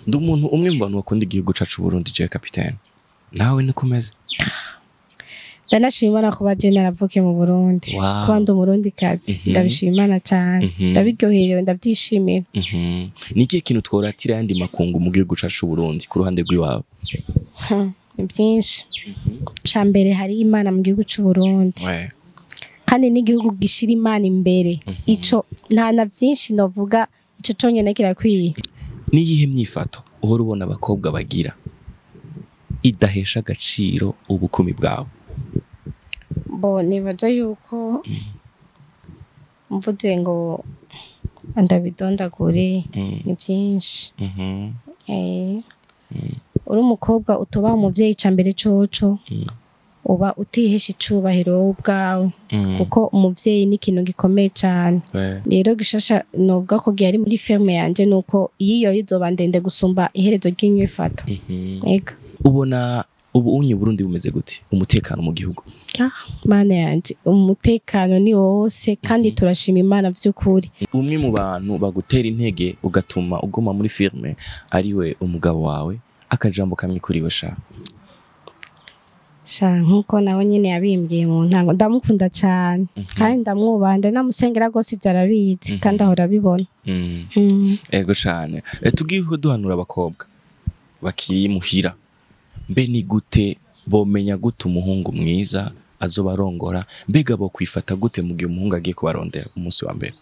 Ndi umuntu umwe mu bantu bakunda igihugu cacu Burundi. Jewe Capitaine, nawe niko umeze? Ndanashima Imana kuba je naravukiye mu Burundi, kuba ndi Umurundi kazi. Ndabishima Imana cane. Ndabiryoherewe, ndabyishimira. Ni ikihe kintu tworatira ayandi makungu mu gihugu cacu Burundi ku ruhande rw'iwawe? Ni byinshi. Ca mbere, hari Imana mu gihugu c'u Burundi, kandi n'igihugu gishira Imana imbere. Ico nta na byinshi novuga, ico conyene kirakwiye. Niyihe myifato uhora ubona abakobwa bagira idahesha agaciro ubukumi bwawe? Bo nibaza yuko mvuze ngo ndabidondagure, ni byinshi. Uri umukobwa utubaha umuvyeyi, ca mbere coco uba utihesha icubahiro wowe ubwawe, kuko umuvyeyi ni ikintu gikomeye cane. Rero gishasha novuga ko gihari muri filme yanje nuko iyo izoba ndende gusumba iherezo ry'inyifato. Ego. Ubona ubu unye Burundi bumeze gute, umutekano mu gihugu? Ah, Mana yanje, umutekano ni wose kandi turashima Imana vy'ukuri. Umwe mu bantu bagutera intege ugatuma uguma muri filme ariwe umugabo wawe, akajambo kamwe kuri we sha. Sha, nkuko nawe nyene yabimbwiye mu ntango, ndamukunda cane kandi ndamwubaha, ndanamusengera rwose. Ivyo arabizi kandi ahora abibona. Ego cane. Tugiye ko duhanura abakobwa bakiri muhira, mbe ni gute bomenya gute umuhungu mwiza azobarongora? Mbega bokwifata gute mu gihe umuhungu agiye kubarondera umunsi wa mbere?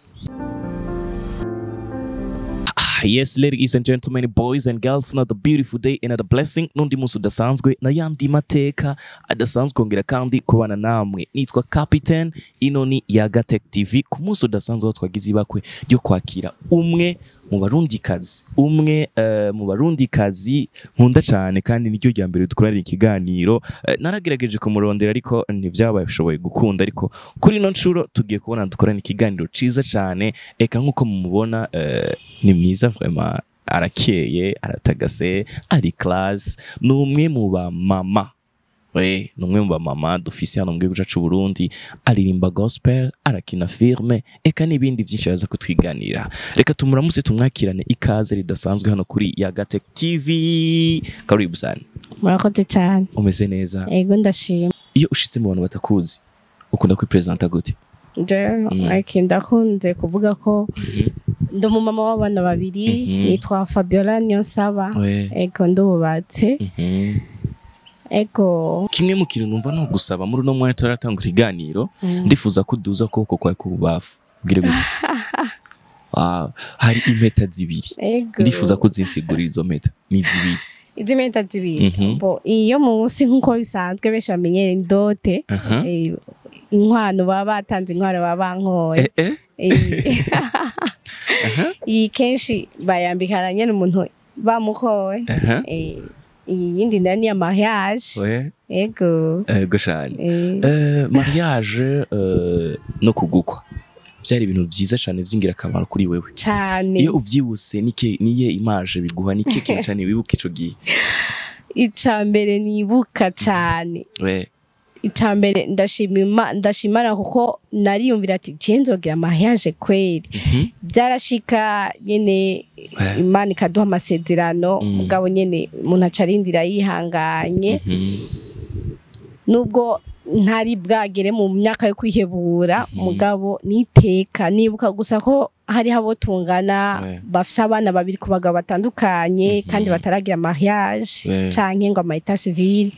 Ah, yes, ladies and gentlemen, boys and girls, another beautiful day, another blessing. N'undi munsi udasanzwe n'ayandi mateka adasanzwe kongera kandi kubana namwe. Nitwa Captain, ino ni Yagatech TV. Ku munsi udasanzwe aho twagize ibakwe ryo kwakira umwe mu barundikazi, umwe mu barundikazi nkunda cyane, kandi niryo rya mbere dukorana ikiganiro. Naragerageje kumurondera ariko ntibyabashoboye gukunda, ariko kuri ino nshuro tugiye kubona dukorana ikiganiro ciza cyane. Eka nk'uko mumubona, ni mwiza vraiment, arakeye, aratagase, ari class. Ni umwe mu ba mama, we ni umwe mu ba mama dufise hano mu gihugu cyacu Burundi. Aririmba gospel, arakina filme, eka n'ibindi byinshi yaza kutwiganira. Reka tumuramutse, tumwakirane ikaze ridasanzwe hano kuri Yagatech TV. Karibu sana. Murakoze cyane. Umeze neza? Ego, ndashima. Iyo ushitse mu bantu batakuzi, ukunda kwipresenta gute? Jewe, okay, ndakunze kuvuga ko ndi umumama w'abana babiri. Nitwa Fabiola Niyonsaba. Ego, ndubatse. Ego. Kimwe mu kintu numva no gusaba muri uno mwanya turatanga ikiganiro, ndifuza ko uduza ukuboko kwawe k'ububafu ubwire gute. Wow. Hari impeta zibiri. Ego. Ndifuza ko uzinsigurira izo mpeta, ni zibiri. Izi mpeta zibiri? Mhm. Bo iyo munsi, nk'uko bisanzwe benshi bamenyera indote, inkwano baba batanze, inkwano baba bankoye. Iyi kenshi bayambikana nyene umuntu bamukoye. Iyi yindi nayo ni iya mariage. Ego. Ego cane. Mariage no kugukwa byari ibintu byiza cyane by'ingirakamaro kuri wewe? Cane. Iyo uvyibutse, nike niye image biguha? Nike kintu cyane wibuka ico gihe? Ica mbere nibuka cane, ica mbere ndashimana kuko nariyumvira ati je nzogira mariage kweri. Byarashika nyene, Imana ikaduha amasezerano. Mugabo nyene umuntu aca arindira yihanganye. Nubwo ntari bwagere mu myaka yo kwihebura, mugabo niteka nibuka gusa ko hariho abo tungana bafise abana babiri ku bagabo batandukanye kandi bataragira mariage canke ngo ama état civil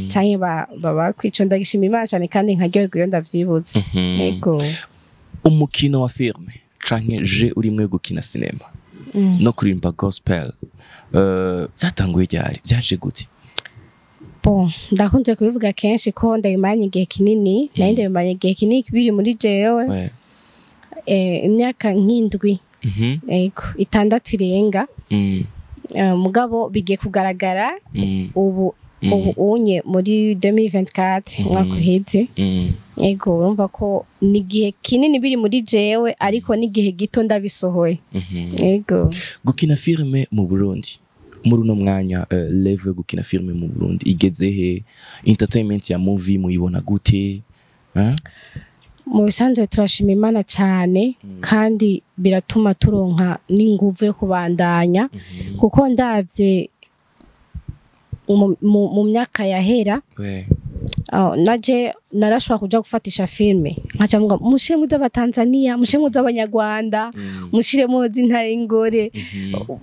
canke baba kwico. Ndagishima Imana cane kandi nkaryoherwa iyo ndavyibutse. Ego. Umukino wa filme canke je urimwe gukina sinema no kuririmba gospel, byatanguye ryari? Byaje gute? Bon, ndakunze kubivuga kenshi ko ndabimaranye igihe kinini, nayo ndabimaranye igihe kinini biri muri jewe. Imyaka nk'indwi, ego, 6 irenga. Mugabo bigiye kugaragara ubu, ubu unye muri 2024, umwaka uheze. Ego, urumva ko ni igihe kinini biri muri jewe, ariko n'igihe gito ndabisohoye. Ego. Gukina filme mu Burundi muri uno mwanya, level yo gukina filme mu Burundi igeze he? Entertainment ya movie muyibona gute? Hein? Mu bisanzwe turashima Imana cyane, kandi biratuma turonka n'inguvu yo kubandanya, kuko ndavye mu myaka yahera, naje narashobora kuja gufatisha filme nkaca mvuga mushiremo z'Abatanzania, mushiremo z'Abanyarwanda, mushiremo z'Intare y'Ingore,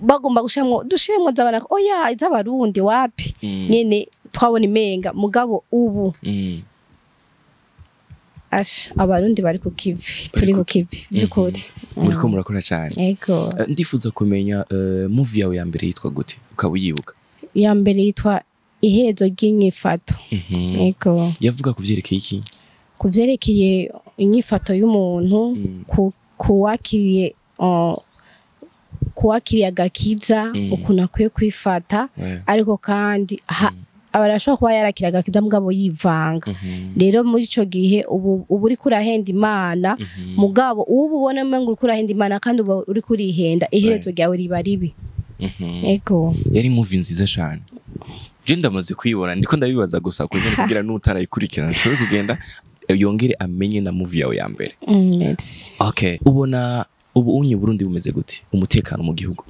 bagomba gushiramwo dushiremo z'abana, oya iz'Abarundi wapi, nyene twabona imenga. Mugabo ubu asha Abarundi bari ku kivi, turi ku kivi by'ukuri. Muriko murakora cyane. Ego. Ndifuza kumenya movie yawe ya mbere yitwa gute, ukaba uyibuka? Ya mbere yitwa Iherezo ry'Inyifato. Ego. Yavuga ku vyerekeye iki? Ku vyerekeye inyifato y'umuntu, kuwakiriye kuwakiriye agakiza, ukuntu akwiye kwifata, ariko kandi arashobora kuba yarakira agakiza mugabo yivanga. Rero muri ico gihe ubu uriko urahenda Imana, mugabo ubu ubona umengo uriko urahenda Imana kandi uba uriko urihenda, iherezo ryawe riba ribi. Ego. Yari movie nziza cyane, je ndamaze kuyibona, ndiko ndabibaza gusa kugira kugira n'utarayikurikirana ashobore kugenda yongere amenye na movie yawe ya mbere. Merci. Okay, ubona ubu unye Burundi bumeze gute, umutekano mu gihugu?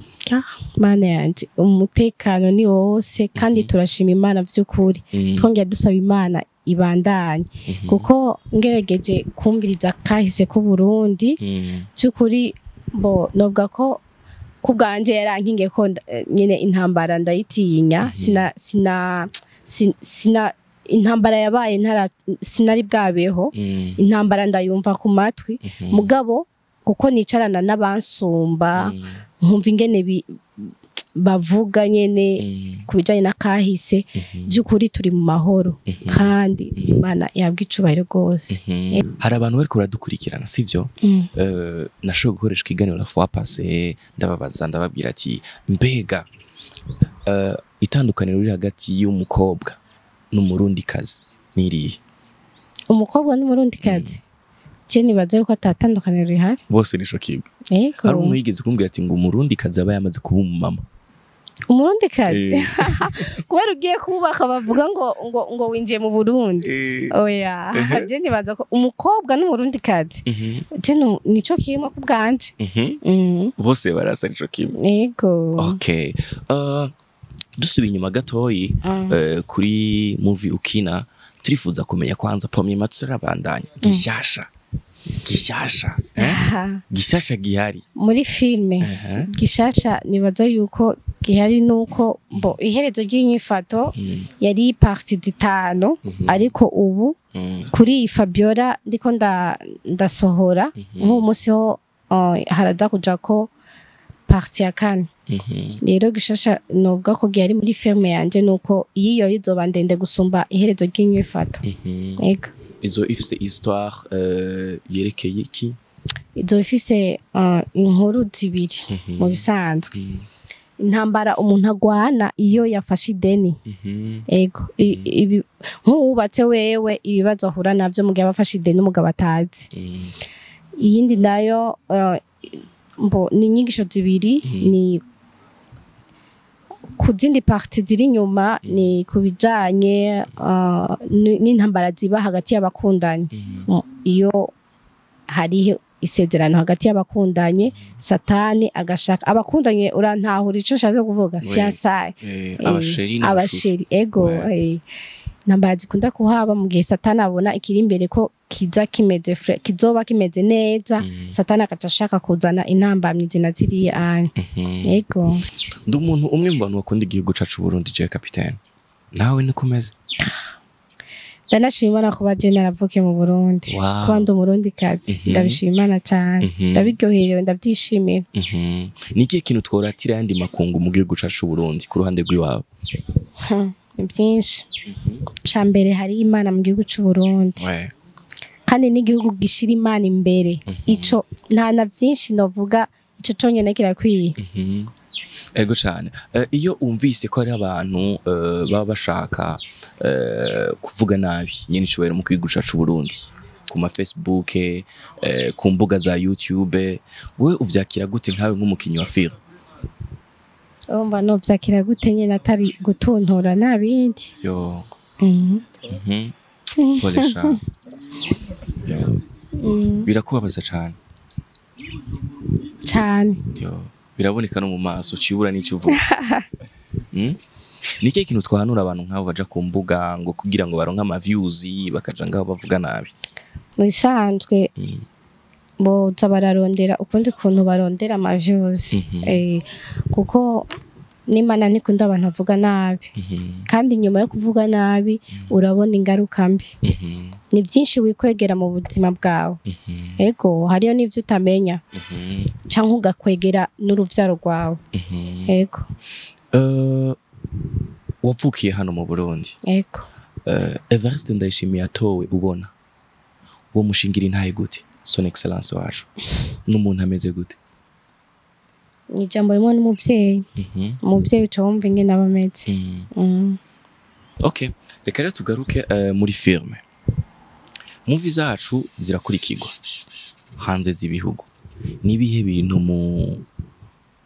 Mana yanje, umutekano ni wose kandi turashima Imana vy'ukuri. Twongera dusaba Imana ibandanye, kuko ngerageje kumviriza kahise ku Burundi, by'ukuri bo novuga ko kubwanje yarankingiye ko nyene intambara ndayitinya, sina intambara yabaye ntara sinari bwabeho, intambara ndayumva ku matwi, mugabo kuko nicarana n'abansumba nkumva ingene bavuga nyene ku bijanye na kahise, by'ukuri turi mu mahoro kandi Imana yabwa icubahiro rwose. Hari abantu bariko baradukurikirana, sivyo? Nashoboye gukoresha ikiganiro la fois passée, ndababaza, ndababwira ati mbega itandukaniro riri hagati y'umukobwa n'Umurundikazi nirihe? Umukobwa n'Umurundikazi, je nibaza yuko atatandukaniro rihari. Bose nico kimwe? Yego. Hari umuntu yigeze kumbwira ati ngo Umurundikazi aba yamaze kuba umumama. Umurundikazi, kubera ugiye kubaka bavuga ngo winjiye mu Burundi. Oya, je nibaza ko umukobwa n'Umurundikazi je nico kimwe ku bwanje. Bose barasa, nico kimwe. Yego. Okay, dusubiye inyuma gatoyi, kuri movie ukina, turifuza kumenya kwanza premièrement, turabandanya, gishasha gishasha, eh? Aha. Gishasha gihari? Muri filme gishasha nibaza yuko gihari nuko bo Iherezo ry'Inyifato yari parties zitanu, ariko ubu kuri iyi Fabiola ndiko ndasohora nk'uwo munsi ho, haraza kuja ko partie ya kane. Rero gishasha novuga ko gihari muri filme yanje nuko iyo izoba ndende gusumba Iherezo ry'Inyifato. Ego. Izo ifise histoire yerekeye iki? Izoba ifise inkuru zibiri. Mu bisanzwe, intambara umuntu agwana iyo yafashe ideni. Ego, nk'uwubatse wewe, ibibazo ahura navyo mu gihe aba afashe ideni umugabo atazi. Iyindi nayo, mbo ni inyigisho zibiri. Ni ku zindi parties ziri inyuma, ni ku bijanye n'intambara ziba hagati y'abakundanye. Iyo hariho isezerano hagati y'abakundanye, Satani agashaka abakundanye, urantahura ico nshatse kuvuga? Oui. Fiançailles. Aba chéri n'aba chouchou. Aba chéri, ego. Ouais. Intambara zikunda kuhaba mu gihe Satani abona ikiri imbere ko kiza kimeze kizoba kimeze neza, Satani agaca ashaka kuzana intambamyi zina ziriya anya. Ego. Ndi umuntu umwe mu bantu bakunda igihugu cacu Burundi, jewe capitaine, nawe niko umeze? Ndanashima Imana kuba je naravukiye mu Burundi, kuba ndi Umurundikazi. Ndabishima Imana cane. Ndabiryoherewe, ndabyishimira. Ni ikihe kintu tworatira ayandi makungu mu gihugu cacu Burundi ku ruhande rw'iwawe? Ni byinshi. Ca mbere, hari Imana mu gihugu c'u Burundi, Ouais. kandi n'igihugu gishira Imana imbere. Ico nta na byinshi novuga, ico conyene kirakwiye. Ego cane. Iyo umvise ko hari abantu baba bashaka kuvuga nabi nyene icubahiro mu gihugu cacu Burundi ku ma Facebook, ku mbuga za YouTube, wewe uvyakira gute nkawe nk'umukinyi wa film? Urumva novyakira gute nyene atari gutuntura nta bindi? Yo. Pole sha. Yo. Birakubabaza cane. Cane. Yo, biraboneka no mu maso, ucibura n'icyo uvuga. Ni ikihe kintu twahanura abantu nk'abo baja ku mbuga ngo kugira ngo baronke ama views, bakaja ngaho bavuga nabi? Mu bisanzwe boza bararondera ukundi kuntu barondera ama views. Kuko n'Imana ntikunda abantu bavuga nabi. Kandi nyuma yo kuvuga nabi urabona ingaruka mbi. Ni byinshi wikwegera mu buzima bwawe. Ego, hariyo n'ivyo utamenya. Canke ugakwegera n'uruvyaro rwawe. Ego. Wavukiye hano mu Burundi. Ego. Evariste Ndayishimiye atowe, ubona uwo mushingira intahe gute? Son Excellence wacu n'umuntu ameze gute? Ni ijambo rimwe, n'umuvyeyi. Umuvyeyi uca wumva ingene aba ameze. Okay, reka rero tugaruke muri filme. Movie zacu zirakurikirwa hanze z'ibihugu. Nibihe bintu mu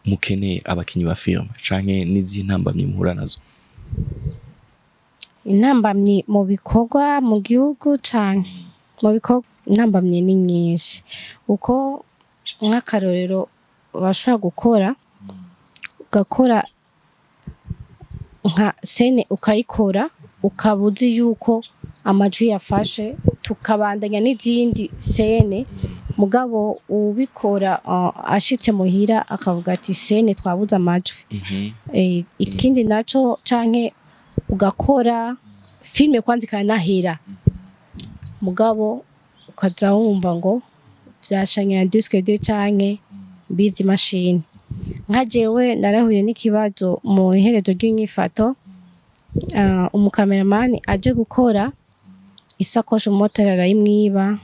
mukeneye abakinyi ba filme, canke n'izihe ntambamyi muhura nazo? Intambamyi mu bikorwa mu gihugu canke mu bikorwa, intambamyi ni nyinshi, uko nk'akarorero bashobora gukora, ugakora nka scène, ukayikora ukaba uzi yuko amajwi yafashe, tukabandanya n'izindi scène, mugabo ubikora ashitse muhira akavuga ati: "Scène twabuze amajwi." Ikindi naco, canke ugakora filme kwanza ikanahera, mugabo ukaza wumva ngo vyashanye na disque dur canke bivye imashini. Nka jewe narahuye n'ikibazo mu iherezo ry'inyifato, umukameramani aje gukora, isakoshi umumotari arayimwiba,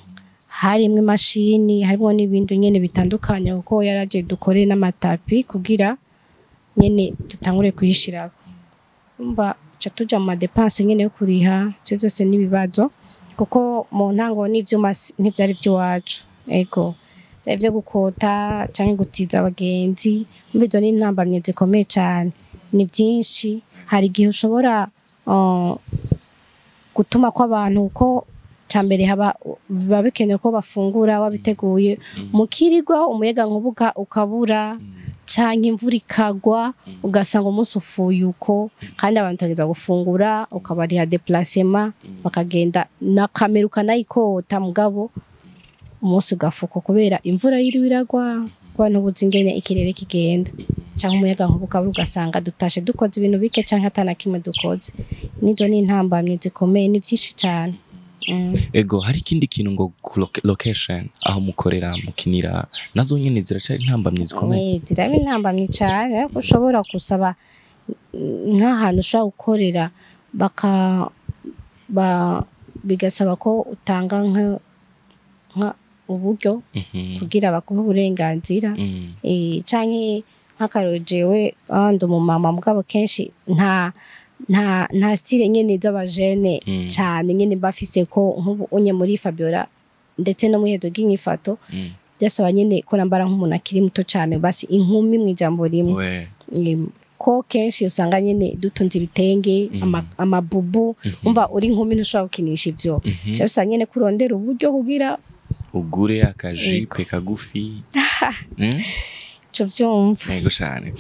harimwo imashini, harimwo n'ibindi nyene bitandukanye, kuko yaraje dukore n'amatapi kugira nyene dutangure kuyishirako. Umva, ca tuja mu ma dépenses nyene yo kuriha ivyo vyose n'ibibazo, kuko mu ntango n'ivyuma ntivyari vy'iwacu. Ego, vyari vyo gukota canke gutiza abagenzi. Umva, izo ni intambamyi zikomeye cane. Ni vyinshi. Hari igihe ushobora gutuma ko abantu, ko ca mbere haba biba bikenewe ko bafungura, wabiteguye, mukirirwa umuyaga nkuba ukabura canke imvura ikagwa, ugasanga umunsi ufuye uko, kandi abantu bageza gufungura, ukabariha déplacement, bakagenda na kamera ukanayikota, mugabo umunsi ugafuka kubera imvura yiriwe iragwa, kuba ntubuzi ingene ikirere kigenda, canke umuyaga nkuba ukabura, ugasanga dutashe dukoze ibintu bike canke ata na kimwe dukoze. Nizo ni intambamyi zikomeye, ni vyinshi cane. Ego, hari ikindi kintu ngo location, aho mukorera, mukinira, nazo nyene ziracari intambamyi zikomeye. Ziraba intambamyi cane, ariko ushobora gusaba nk'ahantu ushobora gukorera, baka ba bigasaba ko utanga nka uburyo kugira baguhe uburenganzira. Canke nk'akarorero jewe ndi umumama, mugabo kenshi nta style nyene z'abajene cane nyene mba mfise, ko nk'ubu unye muri Fabiola ndetse no mu iherezo ry'inyifato byasaba nyene ko nambara nk'umuntu akiri muto cane, basi inkumi mw'ijambo rimwe. Ko kenshi usanga nyene dutunze ibitenge, amabubu. Umva, uri inkumi ntushobora gukinisha ivyo. Bica bisaba nyene kurondera uburyo kugira ugure akajipe kagufi. Ico vyumva. Yego cane.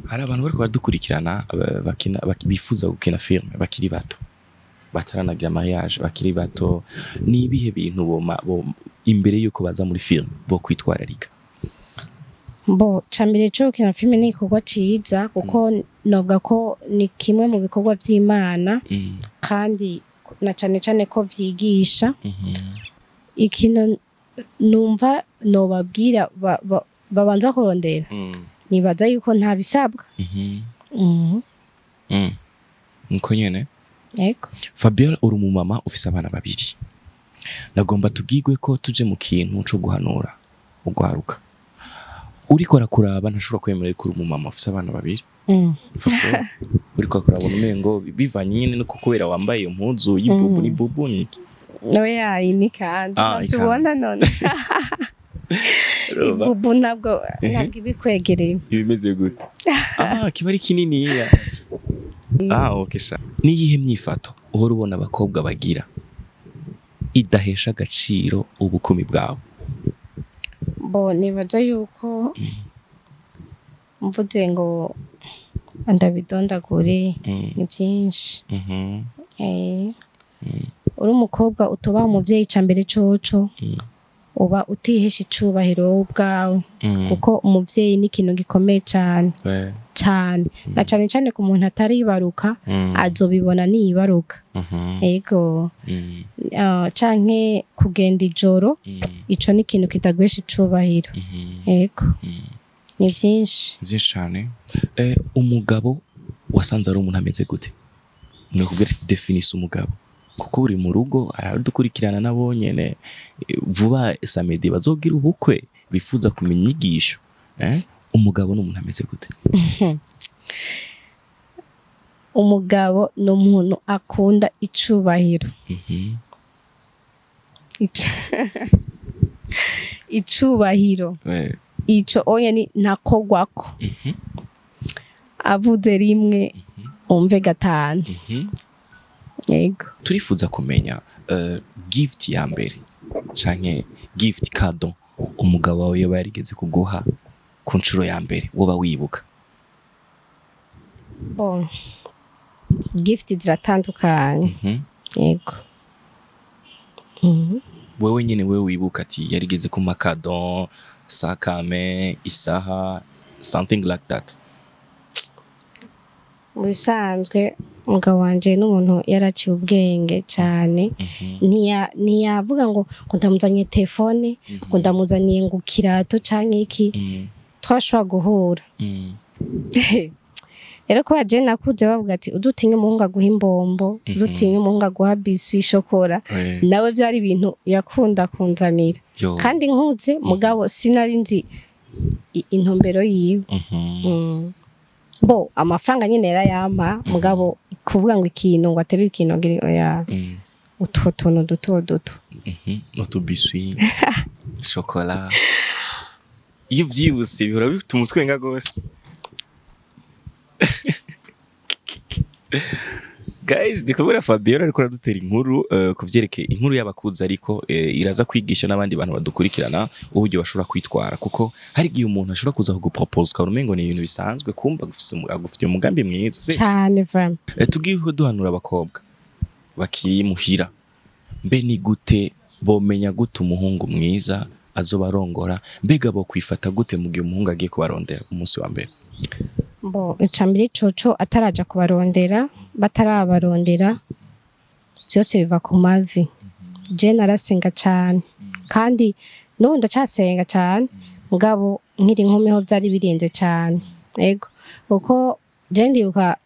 Hari abantu bariko baradukurikirana, bakina, bifuza gukina filme, bakiri bato, bataranagira mariage, bakiri bato. Ni ibihe bintu boma bo imbere yuko baza muri filme bo kwitwararika? Bo cambere co gukina filme ni igikorwa ciza, kuko novuga ko ni kimwe mu bikorwa vy'Imana, kandi na cane cane ko vyigisha. Ikintu numva nobabwira, babanza kurondera, nibaza yuko nta bisabwa. Niko nyene. Yego. Fabiola, uri umumama ufise abana babiri. Nagomba tubwirwe ko tuje mu kintu co guhanura ugwaruka. Uriko arakuraba ntashobora kwemera ko uri umumama ufise abana babiri. Fabiola, uriko akurabona umengo bivanye nyene no kubera wambaye iyo mpuzu y'ibubu, n'ibubu niki? Oya, iyi ni kandi Ah, ntabyo ubona none. Urumva? Ibubu ntabwo ibikwegereye. Ibimeze gute? Ah, kiba ari kininiya. Ah, okay sha. Niyihe myifato uhora ubona abakobwa bagira? Idahesha agaciro ubukumi bwawe. Bo, nibaza yuko mvuze ngo ndabidondagure, ni byinshi. Uri umukobwa utubaha umuvyeyi, ca mbere coco uba utihesha icubahiro wowe ubwawe, kuko umuvyeyi ni ikintu gikomeye cane cane, na cane cane ku muntu ataribaruka. Azobibona niyibaruka. Ego. Canke kugenda ijoro, ico ni ikintu kitaguhesha icubahiro. Ego, ni vyinshi. Byinshi cyane. Umugabo wasanze ari umuntu ameze gute? Ni ukubwira ati definisa umugabo, kuko uri mu rugo aradukurikirana nabo nyene, vuba samedi bazogira ubukwe, bifuza kumenya inyigisho. Umugabo ni umuntu ameze gute? Umugabo ni umuntu akunda icubahiro. Icubahiro, ico oya ni ntakogwako. Avuze rimwe umve gatanu. Yego. Turifuza kumenya gift ya mbere canke gift, cadeau, umugabo wawe yoba yarigeze kuguha ku nshuro ya mbere woba wibuka. Bon, gift ziratandukanye. Yego. Wewe nyene, wewe wibuka ati yarigeze kuma cadeau, sac à main, isaha, something like that. Mu bisanzwe umugabo wanje n'umuntu yaraciye ubwenge cyane. Ntiyavuga ngo ndamuzaniye telefone, ngo ndamuzaniye ngo kirato canke iki. Twashobora guhura rero, kubera je nakuze bavuga ati udutinye umuhungu aguha imbombo, udutinye umuhungu aguha biswi, shokora. Nawe byari ibintu yakunda kunzanira. Kandi nkuze mugabo sinari nzi intumbero yiwe. Bo, amafaranga nyine yarayampa, mugabo kuvuga ngo ikintu, ngo aterure ikintu ngo oya. Utwo tuntu duto duto. Utubiswi, shokora, iyo uvyibutse bihora bituma utwenga gose. Guys, ndi kubona Fabiola ariko aradutera inkuru ku vyerekeye inkuru y'abakuzi, ariko iraza kwigisha n'abandi bantu badukurikirana uburyo bashobora kwitwara, kuko hari igihe umuntu ashobora kuza kugupropose ukabona umengo ni ibintu bisanzwe, kumva agufitiye umugambi mwiza. Cane vraiment. Tugiye ko duhanura abakobwa bakiri muhira, mbe ni gute bomenya gute umuhungu mwiza azobarongora? Mbega bo kwifata gute mu gihe umuhungu agiye kubarondera umunsi wa mbere? Bo, icambere coco, ataraja kubarondera, batarabarondera, byose biva ku mavi. Je narasenga cane, kandi n'ubu ndacyasenga cane, mugabo nkiri inkumi ho byari birenze cane. Ego, kuko je ndibuka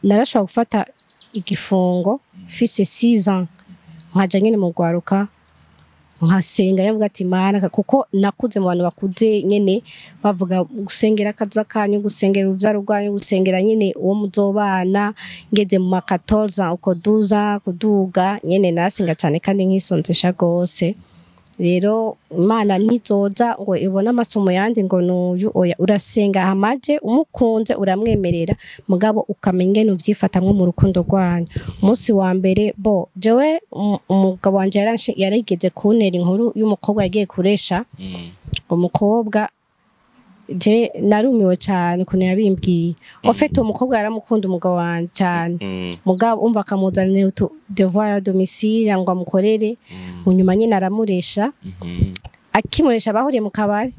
narashobora gufata igifungo mfise 6 ans, nkaja nyene mu rwaruka nkasenga, yavuga ati Mana, kuko nakuze mu bantu bakuze nyene bavuga gusengera akaza kanyu, gusengera uruvyaro rwanyu, gusengera nyene uwo muzobana. Ngeze mu ma 14, uko 12 kuduga, nyene nasenga cane kandi nkisonzesha gose. Rero Imana ntizoza ngo ibone amasomo yandi ngo nuyu, oya. Urasenga, hamaje umukunze uramwemerera, mugabo ukamenya ingene uvyifatamwo mu rukundo rwanyu umunsi wa mbere. Bo, jewe umugabo wanje yarigeze kuntera inkuru y'umukobwa yagiye kuresha umukobwa. Je narumiwe cyane ukuntu yabimbwiye. En fait, uwo mukobwa yaramukunda umugabo wanje cyane, mugabo umva akamuzanira utu devoir à domicile ngo amukorere. Mu nyuma nyine aramuresha. Akimuresha, bahuriye mu kabari,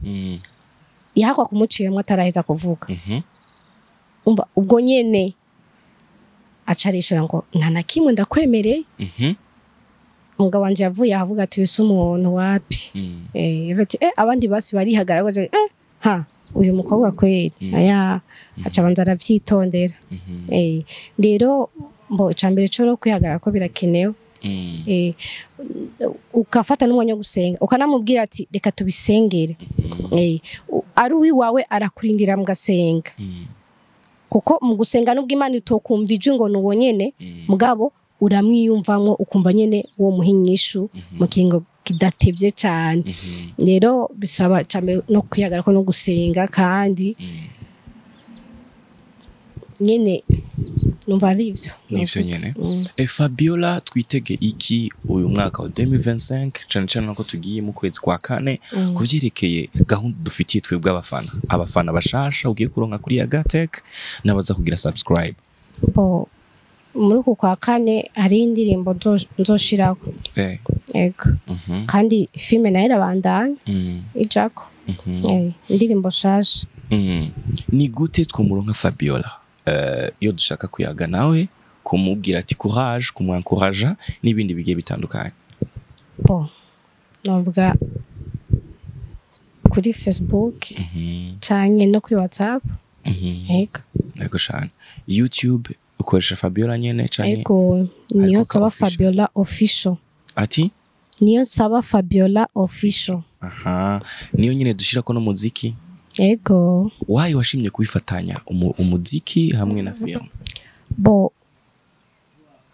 yahakwa kumuciramwo ataraheza kuvuga. Umva, ubwo nyene aca arishura ngo nta na kimwe ndakwemereye. Umugabo wanje yavuye ahavuga ati uyu si umuntu, wapi. Yavuze ati abandi basi barihagarara baje, ha uyu mukobwa kweri. Aya aca abanza aravyitondera. Rero mbo, icambere co no kwihagarara ko birakenewe. Ukafata n'umwanya wo gusenga, ukanamubwira ati reka tubisengere. Ari uwiwawe arakurindira mugasenga, kuko mu gusenga nubwo Imana itokumva ijwi ngo nuwo nyene, mugabo uramwiyumvamwo, ukumva nyene uwo muha inyishu mu kiringo kidatevye cane. Rero bisaba cane no kwihagarara no gusenga, kandi nyene Numva ari ivyo. Nivyo nyene. Fabiola, twitege iki uyu mwaka wa 2025, cane cane ko tugiye mu kwezi kwa kane, kuvyerekeye gahunda dufitiye twebwe abafana bashasha ugiye kuronka kuri Yagatech n'abaza kugira subscribe? Bo, muri uku kwa kane hari indirimbo nzoshirako. Ego. Kandi filme nayo irabandanya ijako. Indirimbo shasha. Ni gute twomuronka Fabiola, iyo dushaka kuyaga nawe, kumubwira ati courage, kumwankuraja n'ibindi bigiye bitandukanye? Bo, novuga kuri Facebook canke no kuri WhatsApp. Ego. Yego cane. YouTube ukoresha Fabiola nyene canke? Ego, niyo Ariko ka nsaba official. Fabiola Official. Ati? Niyo nsaba Fabiola Official. Aha, niyo nyene dushirako n'umuziki? Ego. Wayi washimye kubifatanya umuziki hamwe na film? Bo,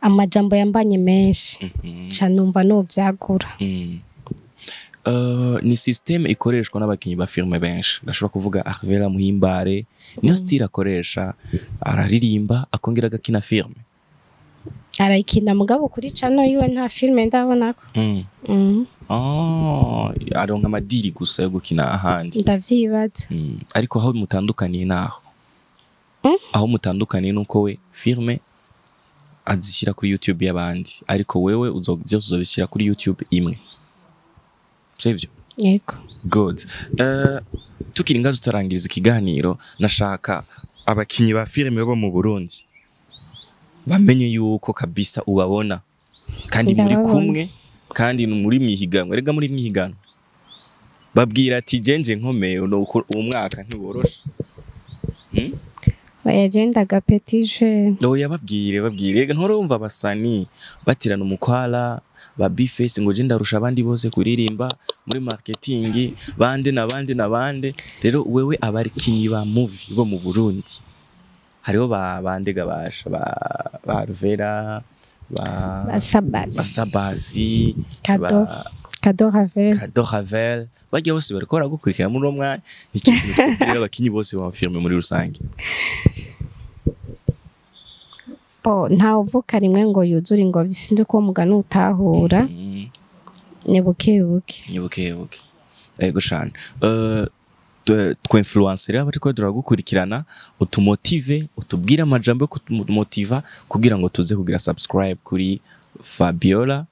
amajambo yambanye menshi, ca numva novyagura. Ni système ikoreshwa n'abakinyi ba filme benshi. Ndashobora kuvuga Arvela Muhimbare, niyo style akoresha, araririmba akongera agakina filme. Arayikina, mugabo kuri channel yiwe nta filme ndabonako. Oh, aronka amadiri gusa yo gukina ahandi. Ndavyibaza. Ariko aho mutandukaniye naho, aho mutandukaniye nuko we filme azishyira kuri YouTube y'abandi, ariko wewe vyose uzobishyira kuri YouTube imwe, sivyo? Yego. Good. Tukiri ngaho, tutarangiriza ikiganiro, nashaka abakinyi ba filime bo mu Burundi bamenye yuko kabisa ubabona kandi muri Ndababona. kumwe, kandi muri mwihiganwa. Erega muri mwihiganwa, babwira ati jenje nkomeye nuko uwo mwaka ntiworoshe. Oya, je ndaga petit jeune. Oya, babwire, babwire. Rega nturumva abasani batirana umukwala ba Bface ngo je ndarusha abandi bose kuririmba muri marketing, bande na bande na bande. Rero wewe, abakinyi ba movie bo mu Burundi, hariho ba bande gabasha, ba Ruvera, ba Basabasi. Ba Sabasi. Kado. Ba Kado Ravel. Kado Ravel, bagiye bose bariko baragukurikira muri uwo mwanya. Ni ikintu twobwira abakinyi bose ba filme muri rusange? Bo, ntawe uvuka rimwe ngo yuzure ingobyi. Sinzi ko uwo mugani utahura. Ni buke buke. Ni buke buke, yego cane. Twinfluence rero abariko turagukurikirana, utumotive, utubwire amajambo yo kutumotiva kugira ngo tuze kugira subscribe kuri Fabiola.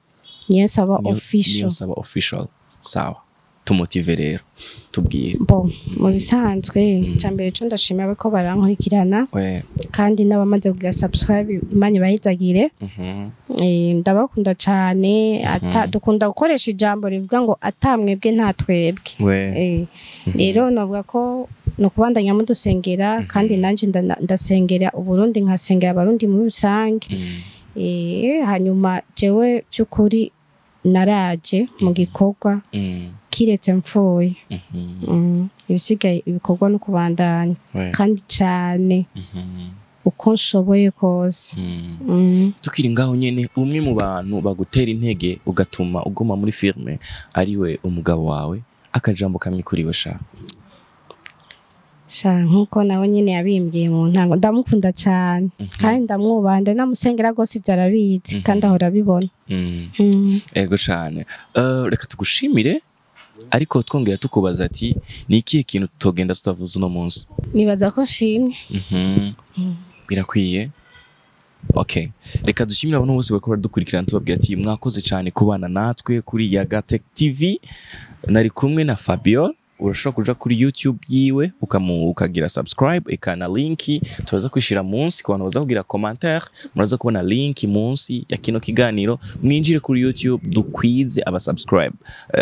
Niyo nsaba Official. Niyo nsaba Official. Sawa, tumotive rero, tubwire. Bo, mu bisanzwe, icya mbere cyo ndashimira ko barankurikirana, kandi n'abamaze kugira subscribe, Imana ibahezagire. Ndabakunda cyane. Ata dukunda gukoresha ijambo rivuga ngo atamwebwe nta twebwe. Rero navuga ko ni ukubandanya mudusengera, kandi nanjye ndasengera Uburundi, nkasengera Abarundi muri rusange. Hanyuma jewe by'ukuri naraje mu gikorwa, kiretse mfuye. Ibisigaye ibikorwa no kubandanya, kandi cyane, uko nshoboye kose. Tukiri ngaho nyene, umwe mu bantu bagutera intege ugatuma uguma muri filme ariwe umugabo wawe, akajambo kamwe kuri we sha. Sha, nkuko nawe nyine yabimbwiye mu ntango, ndamukunda cyane kandi ndamwubaha, ndanamusengera rwose. Ibyo arabizi kandi ahora abibona. Ego cane. Reka tugushimire, ariko twongera tukubaza ati ni ikihe kintu tutogenda tutavuze uno munsi? Nibaza ko nshimye. Birakwiye. Okay, reka dushimire abantu bose bariko baradukurikirana, tubabwira ati mwakoze cyane kubana natwe kuri Yagatech TV. Nari kumwe na Fabiola. Urashobora kuja kuri YouTube yiwe ukagira subscribe, eka na linki turaza kwishira munsi ku bantu baza kugira commentaire. Muraza kubona link munsi ya kino kiganiro, mwinjire kuri YouTube dukwize aba subscribe.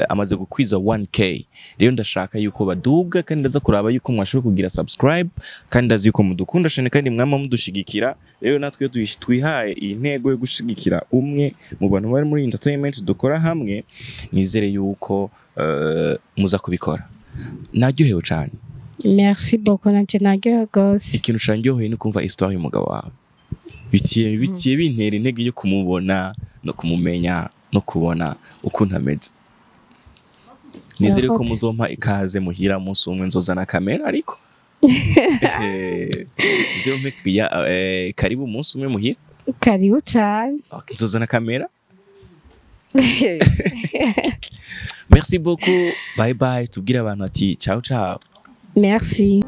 Amaze gukwiza 1K, rero ndashaka yuko baduga, kandi ndaza kuraba yuko mwashoboye kugira subscribe, kandi ndazi yuko mudukunda cyane kandi mwama mudushigikira. Rero natwe iyo twihaye iyi ntego yo gushigikira umwe mu bantu bari muri entertainment dukora hamwe, nizere yuko muza kubikora. Naryohewe cyane. Merci beaucoup, nanje naryohewe rwose. Ikintu canryoheye ni kumva histoire y'umugabo wawe. Bitiye bintera intege yo kumubona no kumumenya no kubona ukuntu ameze. Nizere ko Urakoze. muzompa ikaze muhira munsi umwe, nzozana kamera ariko. Uzompe karibu umunsi umwe muhira. Karibu cane. Okay, nzozana kamera. Merci beaucoup, bye bye. Tubwire abantu ati ciao ciao. Merci.